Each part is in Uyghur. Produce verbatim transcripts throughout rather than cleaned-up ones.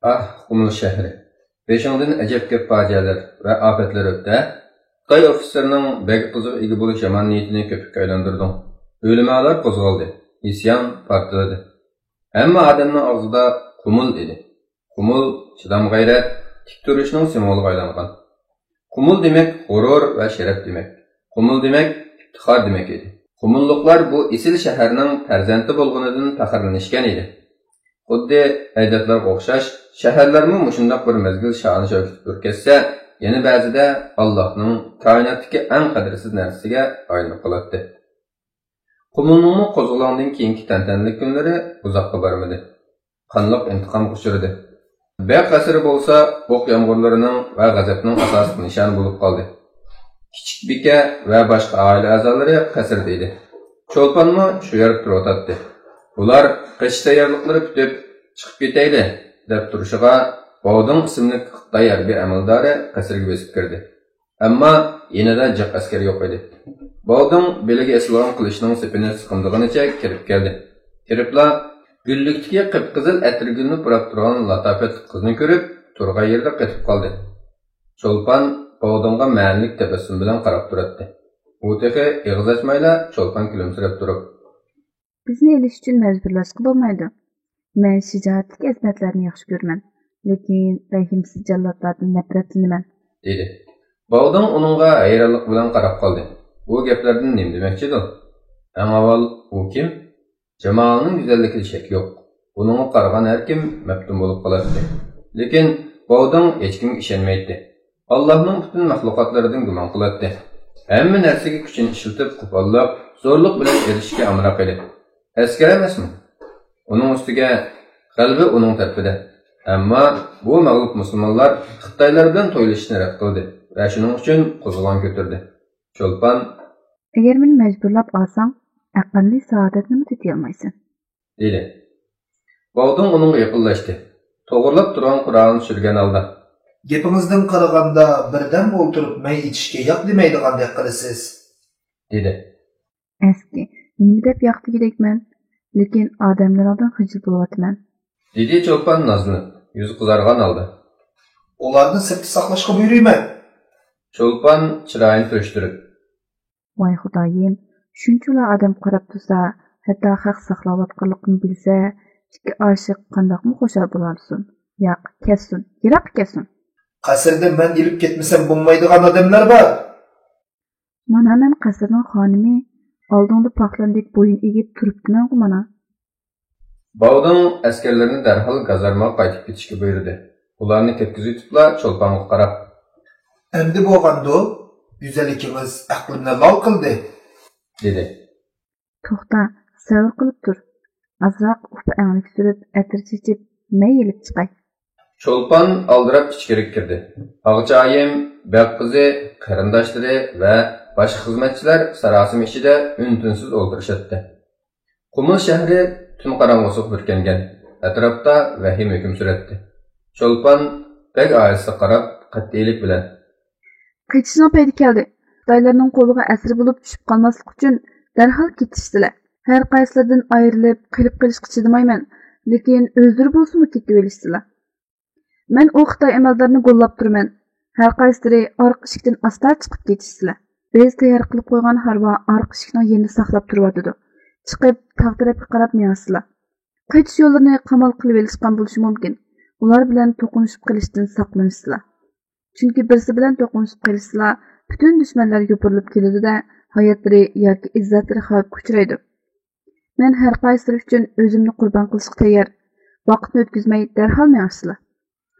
ئاھ، قۇمۇل شەھىرى! بېشىڭدىن ئەجەب گەپ پاجىئەلەر ۋە ئاپەتلەر ئۆتتى ھە! خىتاي ئوفىتسېرىنىڭ بەگ قىزىغا ئىگە بولۇش يامان نىيىتىنى كۆپۈككە ئايلاندۇردۇڭ. ئۆلىمالار قوزغالدى، ئىسيان پارتلىدى. ھەممە ئادەمنىڭ ئاغزىدا قۇمۇل ئىدى. قۇمۇل چىدام-غەيرەت، تىك تۇرۇشنىڭ سىمۋولىغا ئايلانغان. قۇمۇل دېمەك غۇرۇر ۋە شەرەپ دېمەك. قۇمۇل دېمەك ئىپتىخار دېمەك ئىدى. قۇمۇللۇقلار بۇ ئېسىل شەھەرنىڭ پەرزەنتى بولغىنىدىن پەخىرلىنىشكەن ئىدى. خۇددى ئەجدادلارغا ئوخشاش، شەھەرلەرمۇ مۇشۇنداق بىر مەزگىل شانە-شەۋكىتى پۈركەتسە، يەنە بەزىدە ئاللاھنىڭ كائىناتتىكى ئەڭ قەدىرسىز نەرسىسىگە ئايلىنىپ قالاتتى. قۇمۇلنىڭمۇ قوزغىلاڭدىن كېيىنكى تەنتەنىلىك كۈنلىرى ئۇزاققا بارمىدى. قانلىق ئىنتىقامغا ئۇچرىدى. بەگ قەسرى بولسا ئوق يامغۇرلىرىنىڭ ۋە غەزەپنىڭ ئاساسلىق نىشانى بولۇپ قالدى. كىچىك بىكە ۋە باشقا ئائىلە ئەزالىرى قەسىردە ئىدى. چولپانمۇ شۇ يەردە تۇرۇۋاتاتتى. ئۇلار قېچىش تەييارلىقلىرى پۈتۈپ، «چىقىپ كېتەيلى» دەپ تۇرۇشىغا، باۋدىڭ ئىسىملىك خىتاي ھەربىي ئەمەلدارى قەسىرگە بېسىپ كىردى. ئەمما يېنىدا جىق ئەسكەر يوق ئىدى. باۋدىڭ بېلىگە ئېسىلغان قىلىچنىڭ سېپىنى سىقىمدىغىنىچە كىرىپ كەلدى. كىرىپلا، گۈللۈكتىكى قىپقىزىل ئەتىرگۈلنى پۇراپ تۇرغان لاتاپەتلىك قىزنى كۆرۈپ، تۇرغان يېرىدە قېتىپ قالدى. چولپان باۋدىڭغا مەنىلىك تەبەسسۇم بىلەن قاراپ تۇراتتى. ئۇ تېخى ئېغىز ئاچمايلا، چولپان كۈلۈمسىرەپ تۇرۇپ، بىزنى ئېلىش ئۈچۈن مەجبۇرلاشقا بولمايدۇ. مەن شىجائەتلىك ئەزىمەتلەرنى ياخشى كۆرىمەن، لېكىن رەھىمسىز جاللاتلاردىن نەپرەتلىنىمەن. دېدى. باۋدىڭ ئۇنىڭغا ھەيرانلىق بىلەن قاراپ قالدى. بۇ گەپلەردىن نېمە دېمەكچىدۇ؟ ئەڭ ئاۋۋال ئۇ كىم؟ جامالىنىڭ گۈزەللىكىدە شەك يوق. ئۇنىڭغا قارىغان ھەركىم مەپتۇن بولۇپ قالاتتى. لېكىن باۋدىڭ ھېچكىمگە ئىشەنمەيتتى. ئاللاھنىڭ پۈتۈن مەخلۇقاتلىرىدىن گۇمان قىلاتتى. ھەممە نەرسىگە كۈچىنى ئىشلىتىپ، قوپاللاپ، زورلۇق بىلەن ئېرىشىشكە ئامراق ئىدى. ئەسكەر ئەمەسمۇ؟ ئۇنىڭ ئۈستىگە غەلىبە ئۇنىڭ تەرىپىدە. ئەمما بۇ مەغلۇپ مۇسۇلمانلار خىتايلار بىلەن تويلىشىشنى رەت قىلدى ۋە شۇنىڭ ئۈچۈن قوزغىلاڭ كۆتۈردى. چولپان، ئەگەر مېنى مەجبۇرلاپ ئالساڭ، ئەقەللىي سائادەتنىمۇ تېتىيالمايسەن. دېدى. باۋدىڭ ئۇنىڭغا يېقىنلاشتى. توغرىلاپ تۇرغان قورالىنى چۈشۈرگەن ھالدا، گېپىڭىزدىن قارىغاندا، بىردەم ئولتۇرۇپ مەي ئىچىشكە ياق دېمەيدىغاندەك قىلىسىز. دېدى. ئەسكى، نېمە دەپ ياق دېگۈدەكمەن؟ لېكىن ئادەملىرىڭدىن خىجىل بولۇۋاتىمەن. دېدى چولپان نازلىنىپ، يۈزى قىزارغان ھالدا. ئۇلارنى سىرتتا ساقلاشقا بۇيرۇيمەن. چولپان چىرايىنى تۈرۈشتۈرۈپ، ۋاي خۇدايىم، شۇنچىۋالا ئادەم قاراپ تۇرسا، ھەتتا خەق ساقلاۋاتقانلىقىنى بىلسە، ئىككى ئاشىق قانداقمۇ خۇشال بولالىسۇن؟ ياق، كەتسۇن، يىراققا كەتسۇن. قەسىردە مەن ئېلىپ كەتمىسەم بولمايدىغان ئادەملەر بار. مانا مەن قەسىرنىڭ خانىمى، ئالدىڭدا پاخلاندەك بويۇن ئېگىپ تۇرۇپتىمەنغۇ مانا. باۋدىڭ ئەسكەرلىرىنى دەرھال گازارمىغا قايتىپ كېتىشكە بۇيرۇدى. ئۇلارنى كەتكۈزۈۋېتىپلا چولپانغا قاراپ، ئەمدى بولغاندۇ؟ گۈزەللىكىڭىز ئەقلىمنى لال قىلدى. دېدى. توختا، سەۋر قىلىپ تۇر. ئازراق ئۇپا ئەڭلىك سۈرۈپ، ئەتىر چېچىپ، مەي ئېلىپ چىقاي. چولپان ئالدىراپ ئىچكىرىگە كىردى. ئاغىچايىم، بەگ قىزى، قېرىنداشلىرى ۋە باشقا خىزمەتچىلەر ساراسىمە ئىچىدە ئۈن-تىنسىز ئولتۇرۇشاتتى. قۇمۇل شەھىرى تۈن قاراڭغۇسىغا بۈركەنگەن. ئەتراپتا ۋەھىمە ھۆكۈم سۈرەتتى. چولپان بەگ ئائىلىسىگە قاراپ قەتئىيلىك بىلەن، قېچىشنىڭ پەيتى كەلدى. خىتايلارنىڭ قولىغا ئەسىر بولۇپ چۈشۈپ قالماسلىق ئۈچۈن دەرھال كېتىشسىلە. ھەر قايسىلىرىدىن ئايرىلىپ قېلىپ قېلىشقا چىدىمايمەن، لېكىن ئۆزلىرى بولسىمۇ كېتىۋېلىشسىلا. مەن ئۇ خىتاي ئەمەلدارنى گوللاپ تۇرىمەن. ھەر قايسىلىرى ئارقا ئىشىكتىن ئاستا چىقىپ كېتىشسىلە. بىز تەييار قىلىپ قويغان ھارۋا ئارقا ئىشىكنىڭ يېنىدا ساقلاپ تۇرۇۋاتىدۇ. چىقىپ تاغ تەرەپكە قاراپ مېڭىشسىلا. قېچىش يوللىرىنى قامال قىلىۋېلىشقان بولۇشى مۇمكىن. ئۇلار بىلەن توقۇنۇشۇپ قېلىشتىن ساقلىنىشسىلا. چۈنكى بىرسى بىلەن توقۇنۇشۇپ قېلىشسىلا، پۈتۈن دۈشمەنلەر يوپۇرۇلۇپ كېلىدۇ-دە، ھاياتلىرى ياكى ئىززەتلىرى خەۋپكە ئۇچرايدۇ. مەن ھەر قايسىلىرى ئۈچۈن ئۆزۈمنى قۇربان قىلىشقا تەييار. ۋاقىتنى ئۆتكۈزمەي دەرھال مېڭىشسىلا.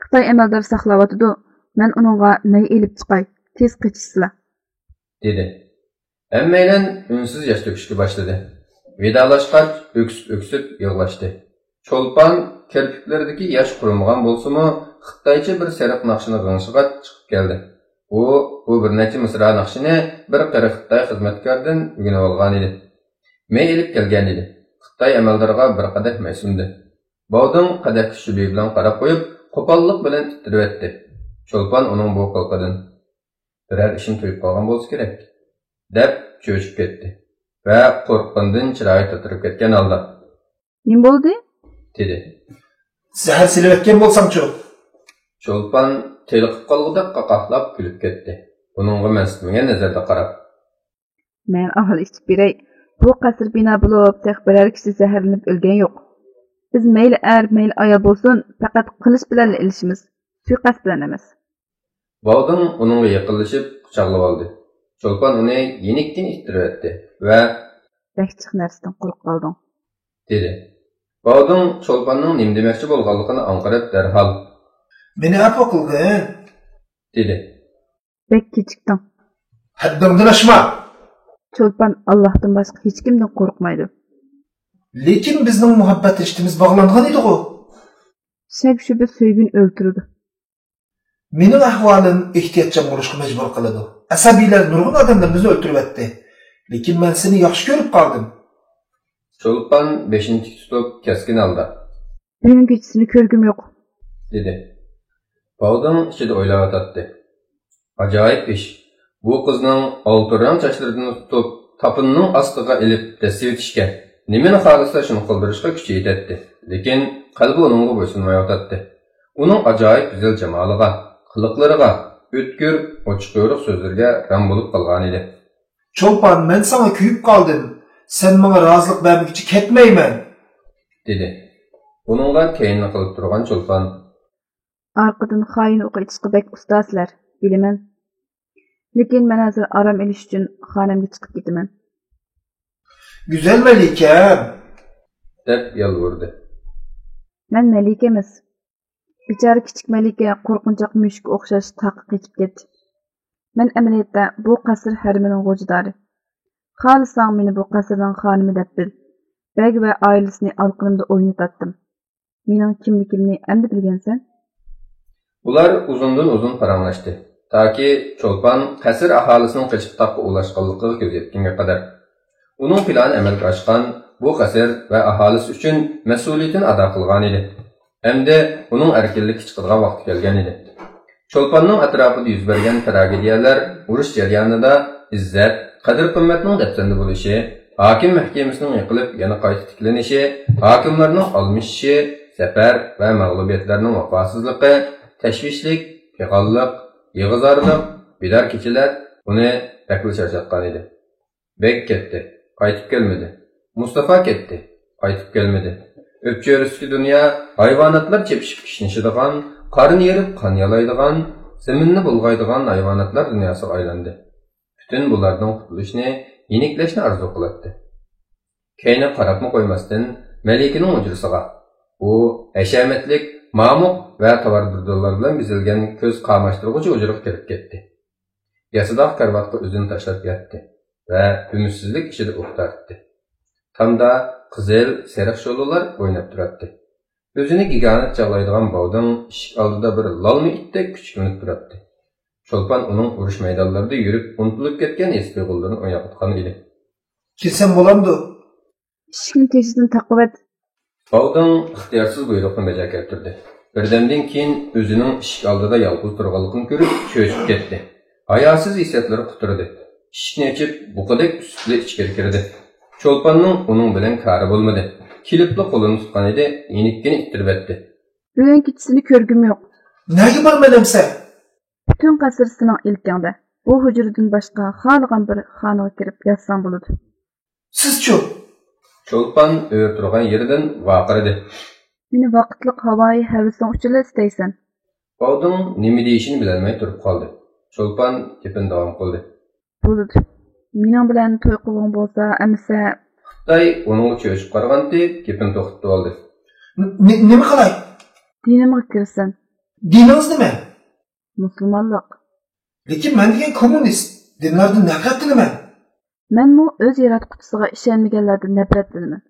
خىتاي ئەمەلدارى ساقلاۋاتىدۇ، مەن ئۇنىڭغا مەي ئېلىپ چىقاي، تېز قېچىشسىلا. دېدى. ھەممەيلەن ئۈنسىز ياش تۆكۈشكە باشلىدى. ۋىدالاشقاچ ئۆكسۈپ-ئۆكسۈپ يىغلاشتى. چولپان كىرپىكلىرىدىكى ياش قۇرۇمىغان بولسىمۇ، خىتايچە بىر سېرىق ناخشىنى غىڭشىغاچ چىقىپ كەلدى. ئۇ بۇ بىر نەچچە مىسرا ناخشىنى بىر قېرى خىتاي خىزمەتكاردىن ئۆگىنىۋالغانىدى. مەي ئېلىپ كەلگەنىدى. خىتاي ئەمەلدارىغا بىر قەدەھ مەي سۇندى. باۋدىڭ قەدەھكە شۈبھە بىلەن قاراپ قويۇپ، قوپاللىق بىلەن تىترىۋەتتى. چولپان ئۇنىڭ بۇ قىلىقىدىن، بىرەر ئىشىنى تۇيۇپ قالغان بولسا كېرەك، دەپ چۆچۈپ كەتتى ۋە قورققىنىدىن چىرايى تاتىرىپ كەتكەن ھالدا، نېمە بولدى؟ دېدى. زەھەر سېلىۋەتكەن بولساڭچۇ؟ چولپان تېلىقىپ قالغۇدەك قاقاھلاپ كۈلۈپ كەتتى. ئۇنىڭغا مەنسىتمىگەن نەزەردە قاراپ. مەن ئاۋۋال ئىچىپ بېرەي. بۇ قەسىر بىنا بولۇپ، تېخى بىرەر كىشى زەھەرلىنىپ ئۆلگەن يوق. بىز مەيلى ئەر، مەيلى ئايال بولسۇن، پەقەت قىلىچ بىلەنلا ئېلىشىمىز. سۇيىقەست بىلەن ئەمەس. باۋدىڭ ئۇنىڭغا يېقىنلىشىپ قۇچاقلىۋالدى. چولپان ئۇنى يېنىككىنە ئىتتىرىۋەتتى ۋە بەك جىق نەرسىدىن قورقۇپ قالدىڭ. دېدى. باۋدىڭ چولپاننىڭ نېمە دېمەكچى بولغانلىقىنى ئاڭقىرىپ دەرھال مېنى ئەپۇ قىلغىن. دېدى. بەك كېچىكتىڭ. ھەددىڭدىن ئاشما! چولپان ئاللاھتىن باشقا ھېچكىمدىن قورقمايدۇ. لېكىن بىزنىڭ مۇھەببەت رىشتىمىز باغلانغان ئىدىغۇ؟ شەك شۈبھە سۆيگۈنى ئۆلتۈرىدۇ. مېنىڭ ئەھۋالىم ئېھتىياتچان بولۇشقا مەجبۇر قىلىدۇ. ئەسەبىيلەر نۇرغۇن ئادەملىرىمىزنى ئۆلتۈرۈۋەتتى. لېكىن مەن سېنى ياخشى كۆرۈپ قالدىم. چولپان بېشىنى تىك تۇتۇپ، كەسكىن ھالدا. بۈگۈنگىچە سېنى كۆرگۈم يوق. دېدى. باۋدىڭ ئىچىدە ئويلاۋاتاتتى. ئاجايىپ ئىش. بۇ قىزنىڭ ئالتۇن رەڭ چاچلىرىدىن تۇتۇپ، تاپىنىنىڭ ئاستىغا ئېلىپ دەسسىۋېتىشكە، نېمىنى خالىسا شۇنى قىلدۇرۇشقا كۈچى يېتەتتى. لېكىن قەلبى ئۇنىڭغا بويسۇنمايۋاتاتتى. ئۇنىڭ ئاجايىپ گۈزەل جامالىغا، قىلىقلىرىغا، ئۆتكۈر، ئوچۇق-يورۇق سۆزلىرىگە رام بولۇپ قالغانىدى. چولپان، مەن ساڭا كۆيۈپ قالدىم. سەن ماڭا رازىلىق بەرمىگۈچە كەتمەيمەن. دېدى. ئۇنىڭغا كەينىنى قىلىپ تۇرغان چولپان. ئارقىدىن خائىن ئوقى ئېتىشقا بەك ئۇستاسىلەر، بىلىمەن. لېكىن مەن ھازىر ئارام ئېلىش ئۈچۈن خانەمگە چىقىپ كېتىمەن. گۈزەل مەلىكەم! دەپ يالۋۇردى. مەن مەلىكە ئەمەس. بىچارە كىچىك مەلىكە قورقۇنچاق مۈشۈككە ئوخشاش تاغقا قېچىپ كەتتى. مەن ئەمەلىيەتتە بۇ قەسىر ھەرىمىنىڭ غوجىدارى. خالىساڭ مېنى بۇ قەسىرنىڭ خانىمى دەپ بىل. بەگ ۋە ئائىلىسىنى ئالقىنىمدا ئوينىتاتتىم. مېنىڭ كىملىكىمنى ئەمدى بىلگەنسەن؟ ئۇلار ئۇزۇندىن ئۇزۇن پاراڭلاشتى، تاكى چولپان قەسىر ئاھالىسىنىڭ قېچىپ تاغقا ئۇلاشقانلىقىغا كۆز يەتكەنگە قەدەر. ئۇنىڭ پىلانى ئەمەلگە ئاشقان، بۇ قەسىر ۋە ئاھالىسى ئۈچۈن مەسئۇلىيىتىنى ئادا قىلغانىدى. ئەمدى ئۇنىڭ ئەركىنلىككە چىقىدىغان ۋاقتى كەلگەنىدى. چولپاننىڭ ئەتراپىدا يۈز بەرگەن تراگېدىيەلەر، ئۇرۇش جەريانىدا ئىززەت، قەدىر-قىممەتنىڭ دەپسەندە بولۇشى، ھاكىم مەھكىمىسىنىڭ يىقىلىپ يەنە قايتا تىكلىنىشى، ھاكىملارنىڭ ئالمىشىشى، زەپەر ۋە مەغلۇبىيەتلەرنىڭ ۋاپاسىزلىقى، تەشۋىشلىك، پىغانلىق، يىغا-زارلىق، بىدار كېچىلەر ئۇنى بەكلا چارچاتقانىدى. بەگ كەتتى، قايتىپ كەلمىدى. مۇستافا كەتتى، قايتىپ كەلمىدى. ئۆپچۆرىسىدىكى دۇنيا ھايۋاناتلار چېپىشىپ كىشنىشىدىغان، قارنى يېرىپ قان يالايدىغان، زېمىننى بۇلغايدىغان ھايۋاناتلار دۇنياسىغا ئايلاندى. پۈتۈن بۇلاردىن قۇتۇلۇشنى، يېنىكلەشنى ئارزۇ قىلاتتى. كەينىگە قاراپمۇ قويماستىن، مەلىكىنىڭ ھۇجرىسىغا، ئۇ ھەشەمەتلىك، مامۇق ۋە تاۋاردۇردۇلار بىلەن بېزەلگەن كۆز قاماشتۇرغۇچى ھۇجرىغا كىرىپ كەتتى. ياسىداغ كارىۋاتقا ئۆزىنى تاشلاپ ياتتى ۋە ئۈمىدسىزلىك ئىچىدە ئۇھ تارتتى. تامدا قىزىل، سېرىق شولىلار ئويناپ تۇراتتى. ئۆزىنى گىگانت چاغلايدىغان باۋدىڭ ئىشىك ئالدىدا بىر لالما ئىتتەك كۈچۈكلىنىپ تۇراتتى. چولپان ئۇنىڭ ئۇرۇش مەيدانلىرىدا يۈرۈپ ئۇنتۇلۇپ كەتكەن ھېس-تۇيغۇلىرىنى ئويناۋاتقان ئىدى. كىرسەم بولامدۇ؟ ئىشىكنى تېشىدىن تاقىۋەت. باۋدىڭ ئىختىيارسىز بۇيرۇقنى بەجا كەلتۈردى. بىردەمدىن كېيىن ئۆزىنىڭ ئىشىك ئالدىدا يالغۇز تۇرغانلىقىنى كۆرۈپ چۆچۈپ كەتتى. ھاياسىز ھېسسىياتلىرى قۇترىدى. ئىشىكنى ئېچىپ، بۇقىدەك ئۈسۈپلا ئىچكىرى كىردى. چولپاننىڭ ئۇنىڭ بىلەن كارى بولمىدى. كېلىپلا قولىنى تۇتقان ئىدى، يېنىككىنە ئىتتىرىۋەتتى. بۈگۈن كېچىسىنى كۆرگۈم يوق. نەگە بارىمەن ئەمسە؟ پۈتۈن قەسىر سېنىڭ ئىلكىڭدە. بۇ ھۇجرىدىن باشقا خالىغان بىر خانىغا كىرىپ ياتساڭ بولىدۇ. سىزچۇ؟ چولپان ئۆرە تۇرغان يېرىدىن ۋارقىرىدى. مېنى ۋاقىتلىق ھاۋايى ھەۋىسىڭ ئۈچۈنلا ئىستەيسەن. باۋدىڭ نېمە دېيىشىنى بىلەلمەي تۇرۇپ قالدى. چولپان گېپىنى داۋام قىلدى. بولىدۇ. مېنىڭ بىلەن توي قىلغۇڭ بولسا، ئەمىسە. خىتاي ئۇنىڭغا چۆچۈپ قارىغانتى، گېپىنى توختىتىۋالدى. ن-، ن-، نېمە قىلاي؟ دىنىمغا كىرسەن. دىنىڭىز نېمە؟ مۇسۇلمانلىق. لېكىن مەن دېگەن كوممۇنىست. دىنلاردىن نەپرەتلىنىمەن. مەنمۇ ئۆز ياراتقۇچىسىغا ئىشەنمىگەنلەردىن نەپرەتلىنىمەن.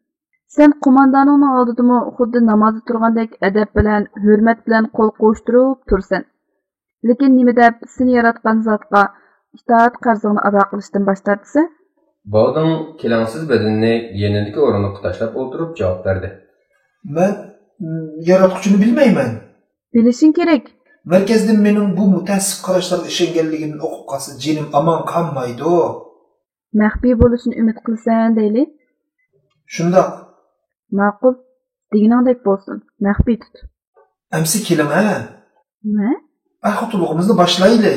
سەن قوماندانىڭنىڭ ئالدىدىمۇ خۇددى نامازدا تۇرغاندەك ئەدەپ بىلەن، ھۆرمەت بىلەن قول قوۋۇشتۇرۇپ تۇرىسەن. لېكىن نېمە دەپ سېنى ياراتقان زاتقا ئىتائەت قەرزىڭنى ئادا قىلىشتىن باش تارتىسەن؟ باۋدىڭ كېلەڭسىز بەدىنىنى يېنىدىكى ئورۇندۇققا تاشلاپ ئولتۇرۇپ جاۋاب بەردى. مەن، م، ياراتقۇچىنى بىلمەيمەن. بىلىشىڭ كېرەك. مەركەزدىن مېنىڭ بۇ مۇتەئەسسىپ قاراشلارغا ئىشەنگەنلىكىمنى ئوقۇپ قالسا جېنىم ئامان قالمايدۇ. مەخپىي بولۇشىنى ئۈمىد قىلىسەن دەيلى. شۇنداق. ماقۇل. دېگىنىڭدەك بولسۇن، مەخپىي تۇت. ئەمسە كېلىڭ ھە. نېمە؟ ئەر-خوتۇنلۇقىمىزنى باشلايلى.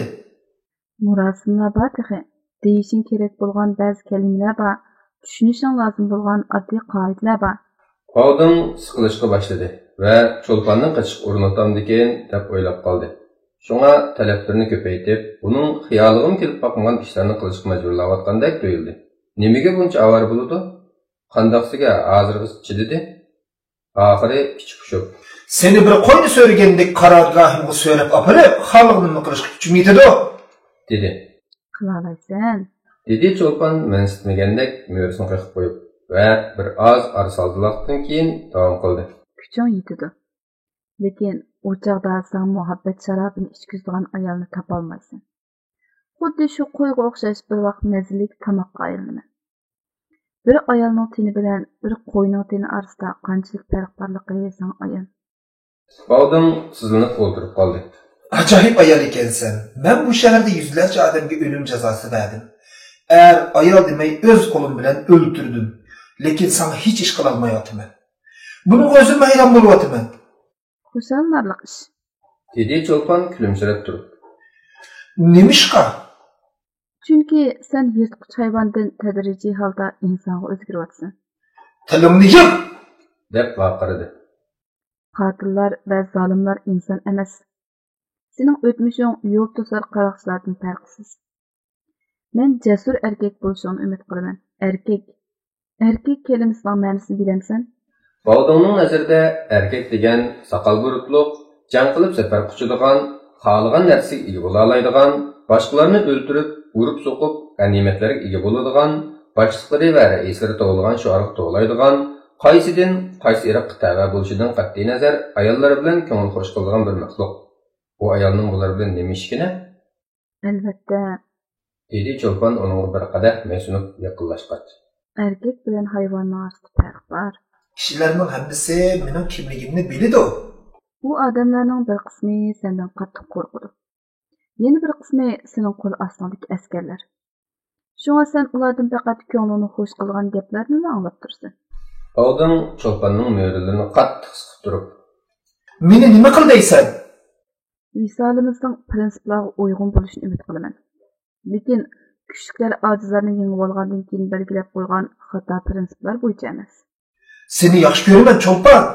مۇراسىملار بار تېخى. دېيىشىڭ كېرەك بولغان بەزى كەلىمىلەر بار. چۈشىنىشىڭ لازىم بولغان ئاددىي قائىدىلەر بار. باۋدىڭ سىقىلىشقا باشلىدى ۋە چولپاننىڭ قېچىشقا ئۇرۇنۇۋاتامدىكىن دەپ ئويلاپ قالدى. شۇڭا تەلەپلىرىنى كۆپەيتىپ، ئۇنىڭ خىيالىغىمۇ كېلىپ باقمىغان ئىشلارنى قىلىشقا مەجبۇرلاۋاتقاندەك تۇيۇلدى. نېمىگە بۇنچە ئاۋارە بولىدۇ؟ قانداقسىگە ھازىرغىچە چىدىدى؟ ئاخىرى ئىچى پۇشۇپ، سېنى بىر قوينى سۆرىگەندەك قارارگاھىمغا سۆرەپ ئاپىرىپ، خالىغىنىمنى قىلىشقا كۈچۈم يېتىدۇ، دېدى. قىلالايسەن، دېدى چولپان مەنسىتمىگەندەك مۈرىسىنى قېقىپ قويۇپ ۋە بىر ئاز ئارىسالدىلىقتىن كېيىن داۋام قىلدى. كۈچۈڭ يېتىدۇ. لېكىن ئۇ چاغدا ساڭا مۇھەببەت شارابىنى ئىچكۈزىدىغان ئايالنى تاپالمايسەن. خۇددى شۇ قويغا ئوخشاش بىر ۋاق مەززىلىك تاماققا ئايلىنىمەن. بىر ئايالنىڭ تېنى بىلەن بىر قوينىڭ تېنى ئارىسىدا قانچىلىك پەرق بارلىقى ساڭا ئايان. باۋدىڭ سىزلىنىپ ئولتۇرۇپ قالدى. ئاجايىپ ئايال ئىكەنسەن. مەن بۇ شەھەردە يۈزلەرچە ئادەمگە ئۆلۈم جازاسى بەردىم. ئەر، ئايال دېمەي ئۆز قولۇم بىلەن ئۆلتۈردۈم. لېكىن ساڭا ھېچ ئىش قىلالمايۋاتىمەن. بۇنىڭغا ئۆزۈممۇ ھەيران بولۇۋاتىمەن. خۇشاللىنارلىق ئىش، دېدى چولپان كۈلۈمسىرەپ تۇرۇپ. نېمىشقا؟ چۈنكى سەن يىرتقۇچ ھايۋاندىن تەدرىجىي ھالدا ئىنسانغا ئۆزگىرىۋاتىسەن. تىلىڭنى يىغ! دەپ ۋارقىرىدى. قاتىللار ۋە زالىملار ئىنسان ئەمەس. سېنىڭ ئۆتمۈشۈڭ يول توسار قاراقچىلاردىن پەرقسىز. مەن جەسۇر ئەركەك بولۇشۇڭنى ئۈمىد قىلىمەن. ئەركەك، ئەركەك كەلىمىسىنىڭ مەنىسىنى بىلەمسەن؟ باۋدىڭنىڭ نەزىرىدە ئەركەك دېگەن ساقال بۇرۇتلۇق، جەڭ قىلىپ زەپەر قۇچىدىغان، خالىغان نەرسىگە ئىگە بولالايدىغان، باشقىلارنى ئۆلتۈرۈپ، ئۇرۇپ-سوقۇپ، غەنىيمەتلەرگە ئىگە بولىدىغان، باشلىقلىرى ۋە رەئىسلىرى توۋلىغان شوئارغا توۋلايدىغان، قايسى دىن، قايسى ئىرققا تەۋە بولۇشىدىن قەتئىينەزەر، ئاياللار بىلەن كۆڭۈل خوش قىلىدىغان بىر مەخلۇق. بۇ ئايالنىڭ بۇلار بىلەن نېمە ئىشى كېنە؟ ئەلۋەتتە، دېدى چولپان ئۇنىڭغا بىر قەدەھ مەيۈسلىنىپ يېقىنلاشقاچ. ئەركەك بىلەن ھايۋاننىڭ ئارىسىدا پەرق بار. كىشىلەرنىڭ ھەممىسى مېنىڭ كىملىكىمنى بىلىدۇ. بۇ ئادەملەرنىڭ بىر قىسمى سەندىن قاتتىق قورقىدۇ. يەنە بىر قىسمى سېنىڭ قول ئاستىڭدىكى ئەسكەرلەر. شۇڭا سەن ئۇلاردىن پەقەت كۆڭلۈڭنى خۇش قىلىدىغان گەپلەرنىلا ئاڭلاپ تۇرىسەن. باۋدىڭ چولپاننىڭ مۈرىلىرىنى قاتتىق سىقىپ تۇرۇپ، مېنى نېمە قىل دەيسەن؟ ۋىسالىمىزنىڭ پىرىنسىپلارغا ئۇيغۇن بولۇشىنى ئۈمىد قىلىمەن. لېكىن كۈچلۈكلەر ئاجىزلارنى يېڭىۋالغاندىن كېيىن بەلگىلەپ قويغان خاتا پىرىنسىپلار بويىچە ئەمەس. سېنى ياخشى كۆرىمەن، چولپان!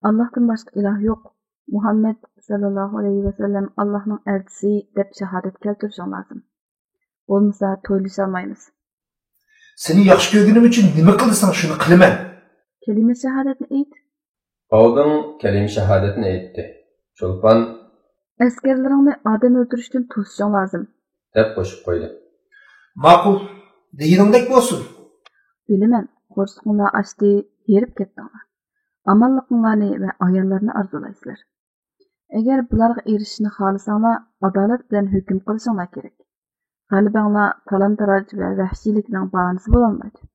ئاللاھتىن باشقا ئىلاھ يوق. مۇھەممەد ساللاللاھۇ ئەلەيھى ۋەسەللەم ئاللاھنىڭ ئەلچىسى دەپ شاھادەت كەلتۈرۈشۈڭ لازىم. بولمىسا تويلىشالمايمىز. سېنى ياخشى كۆرگىنىم ئۈچۈن نېمە قىلساڭ، شۇنى قىلىمەن. كەلىمە شاھادەتنى ئېيت. باۋدىڭ كەلىمە شاھادەتنى ئېيتتى. چولپان، ئەسكەرلىرىڭنى ئادەم ئۆلتۈرۈشتىن توسۇشۇڭ لازىم، دەپ قوشۇپ قويدى. ماقۇل، دېگىنىڭدەك بولسۇن. بىلىمەن، قورسىقىڭلار ئاچتى، ھېرىپ كەتتىڭلار. ئامانلىقىڭلارنى ۋە ئاياللارنى ئارزۇلايسىلەر. ئەگەر بۇلارغا ئېرىشىشنى خالىساڭلار، ئادالەت بىلەن ھۆكۈم قىلىشىڭلار كېرەك. غەلىبەڭلار تالان-تاراج ۋە ۋەھشىيلىكنىڭ باھانىسى بولالمايدۇ.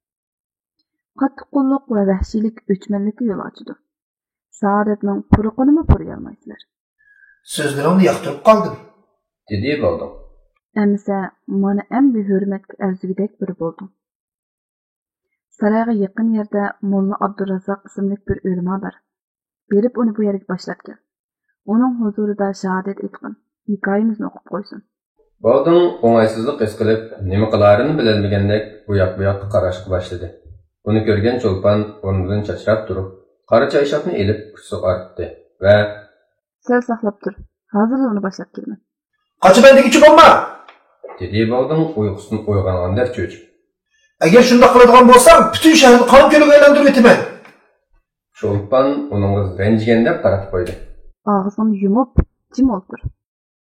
قاتتىققوللۇق ۋە ۋەھشىيلىك ئۆچمەنلىككە يول ئاچىدۇ. سائادەتنىڭ پۇرىقىنىمۇ پۇرىيالمايسىلەر. سۆزلىرىڭنى ياقتۇرۇپ قالدىم، دېدى باۋدىڭ. ئەمىسە، مانا ئەمدى ھۆرمەتكە ئەرزىگۈدەك بىرى بولدۇڭ. سارايغا يېقىن يەردە موللا ئابدۇرازاق ئىسىملىك بىر ئۆلىما بار. بېرىپ ئۇنى بۇ يەرگە باشلاپ كەل. ئۇنىڭ ھۇزۇرىدا شاھادەت ئېيتقىن، ھېكايىمىزنى ئوقۇپ قويسۇن. باۋدىڭ ئوڭايسىزلىق ھېس قىلىپ، نېمە قىلارىنى بىلەلمىگەندەك ئۇ ياق-بۇ ياققا قاراشقا باشلىدى. بۇنى كۆرگەن چولپان ئورنىدىن چاچراپ تۇرۇپ، قارا چايشاپنى ئېلىپ ئۇچىسىغا ئارتتى ۋە، سەل ساقلاپ تۇر، ھازىرلا ئۇنى باشلاپ كېلىمەن. قاچىمەن دېگۈچى بولما! دېدى باۋدىڭ ئۇيقۇسىدىن ئويغانغاندەك چۆچۈپ. ئەگەر شۇنداق قىلىدىغان بولساڭ، پۈتۈن شەھەرنى قان كۆلىگە ئايلاندۇرۇۋېتىمەن! چولپان ئۇنىڭغا رەنجىگەندەك قاراپ قويدى. ئاغزىڭنى يۇمۇپ، جىم ئولتۇر.